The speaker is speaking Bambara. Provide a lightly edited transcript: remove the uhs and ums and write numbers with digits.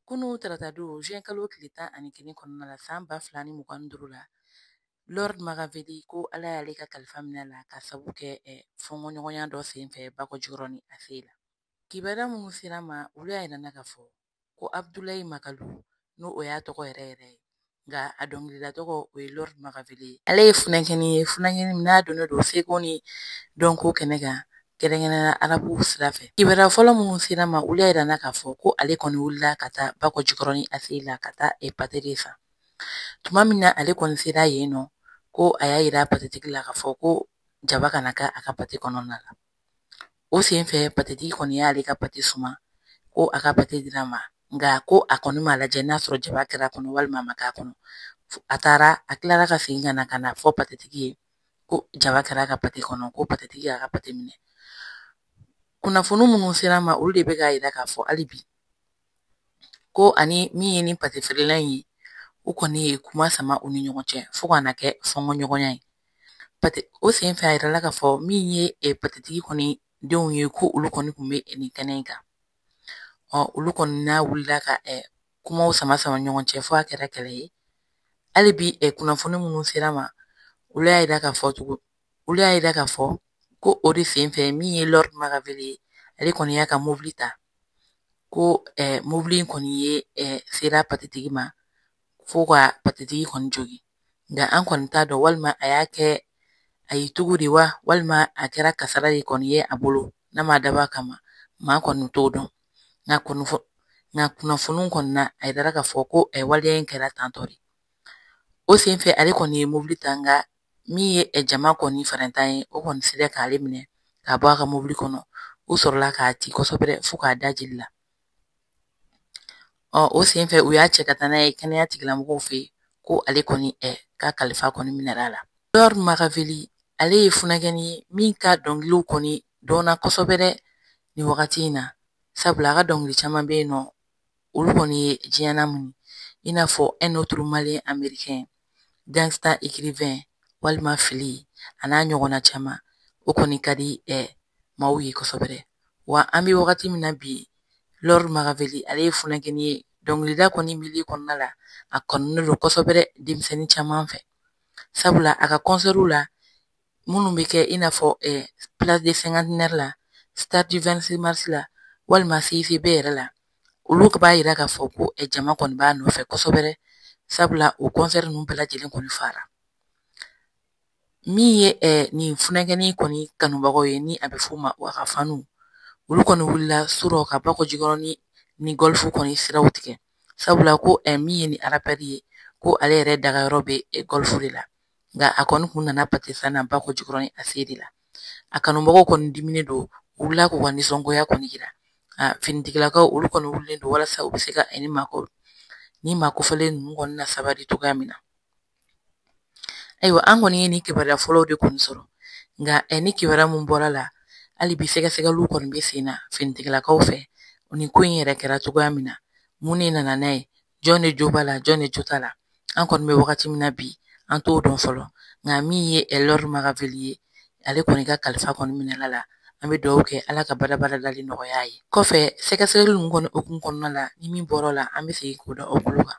Kunun tarata don juin kalo tile 11 kɔnɔna la san 2025 la, Lord Makaveli ko Ala y'ale ka kalifa minɛ a la ka sabu kɛ fɔnkɔɲɔgɔnya dɔ senfɛ Bakɔ Jikɔrɔni ACI la. Kibaruya minnu sera ma, olu y'a yira k'a fɔ ko Abudulayi Makalu, n'o o y'a tɔgɔ yɛrɛ yɛrɛ ye, nka a dɔnkilida tɔgɔ o ye Lord Makaveli ye. Ale ye funankɛnin ye, funankɛnin min n'a donnen don seko ni dɔnko kɛnɛ kan, kɛrɛnkɛrɛnnenya arabuw sira fɛ. Kibaruya fɔlɔ minnu sera ma, olu y'a yira k'a fɔ ko ale kɔni wulila ka taa Bakɔ Jikɔrɔni ACI la ka taa pate de san. Tuma min na ale kɔni sera yen nɔ, ko a y'a yira patetigi la k'a fɔ ko jaba kana kɛ a ka pate kɔnɔna la. O senfɛ patetigi kɔni y'ale ka pate suma, ko a ka pate dira ma, nka ko a kɔni m'a lajɛ n'a sɔrɔ jaba kɛra a kɔnɔ walima a ma k'a kɔnɔ. A taara, a tilara ka segin ka na fɔ patetigi ye ko jaba kɛra a ka pate kɔnɔ, ko patetigi y'a ka pate minɛ. Kunnafoni minnu sera ma, olu de bɛ k'a yira k'a fɔ hali bi ko ani min ye ni pate feerela in ye, u kɔni ye kuma sama u ni ɲɔgɔn cɛ fo ka na kɛ fɔnkɔɲɔgɔnya ye. Pate o senfɛ a yirala k'a fɔ min ye patetigi kɔni denw ye, ko olu kɔni tun bɛ nin kɛnɛ in kan. Ɔ olu kɔni n'a wulila ka kumaw sama sama ɲɔgɔn cɛ fo a kɛra kɛlɛ ye. Hali bi kunnafoni minnu sera ma, olu y'a yira k'a fɔ tugun, olu y'a yira k'a fɔ ko o de senfɛ min ye Lord Makaveli ye, ale kɔni y'a ka mobili ta, ko mobili in kɔni ye sera patetigi ma fo ka patetigi kɔni jogin. Nka an kɔni t'a dɔn walima a y'a kɛ a y'i tugu de wa, walima a kɛra kasara de kɔni ye a bolo n'a ma dabɔ a kama, maa kɔni t'o dɔn. Nka kunnafoniw kɔni na, a yirala k'a fɔ ko waleya in kɛra tantɔ de. O senfɛ ale kɔni ye mobili ta, nka min ye jama kɔni farantan ye, o kɔni sera k'ale minɛ k'a bɔ a ka mobili kɔnɔ. U sɔrɔla k'a ci kosɛbɛ fo k'a da jeli la. Ɔ o senfɛ u y'a cɛ ka taa n'a ye kɛnɛya tigilamɔgɔw fɛ yen, ko ale kɔni ka kalifa kɔni minɛra a la. Lord Makaveli, ale ye funankɛnin ye min ka dɔnkiliw kɔni dɔnna kosɛbɛ dɛ nin wagati in na, sabula a ka dɔnkili caman bɛ yen nɔ, olu kɔni ye diɲɛ lamini, i n'a fɔ Un autre Malien américain, Gangsta écrivain, walima Fili, a n'a ɲɔgɔnna caman. O kɔni ka di maaw ye kosɛbɛ dɛ. Wa an bɛ wagati min na bi, Lord Makaveli, ale ye funankɛnin ye, dɔnkilida kɔni milieu kɔnɔna la, a kanunen don kosɛbɛ dɛ denmisɛnnin caman fɛ, sabula a ka concert la minnu bɛ kɛ, i n'a fɔ Place de Cinquantenaire la, Stade du 26 mars la, walima CICB yɛrɛ la, olu b'a yira k'a fɔ ko jama kɔni b'a nɔfɛ kosɛbɛ dɛ, sabula o concert ninnu bɛɛ lajɛlen kɔni fara. Min ye nin funankɛnin kɔni kanubagaw ye, ni a bɛ f'o ma a ka fanw, olu kɔni wulila su ka Bakɔ Jikɔrɔni ni Golf kɔni siraw tigɛ, sabula ko min ye ni rappeur ye, ko ale yɛrɛ dagayɔrɔ bɛ Golf de la, nka a kɔni kun nana pate san na Bakɔ Jikɔrɔni ACI de la. A kanubagaw kɔni diminen don, u wulila k'u ka nisɔngoya kɔni yira. A finitigilakaw, olu kɔni wulilen don walasa u bɛ se ka ni maa kofɔlen ninnu kɔni na sabali cogoya min na. Ayiwa, an kɔni ye nin kibaruya fɔlɔw de kɔni sɔrɔ, nka ni kibaruya mun bɔra la, hali bi sɛgɛsɛgɛliw kɔni bɛ sen na finitigilakaw fɛ, nin ko in yɛrɛ kɛra cogoya min na, mun de nana n'a ye, jɔn de jo b'a la, jɔn de jo t'a la, an kɔni bɛ wagati min na bi, an t'o dɔn fɔlɔ. Nka min ye Lord Makaveli ye, ale kɔni ka kalifa kɔni minɛla la. An bɛ dugawu kɛ Ala ka badabada dali nɔgɔya ye. Kɔfɛ sɛgɛsɛgɛli ninnu kɔni hukumu kɔnɔna la, ni min bɔra la, an bɛ segin k'o da o bolo kan.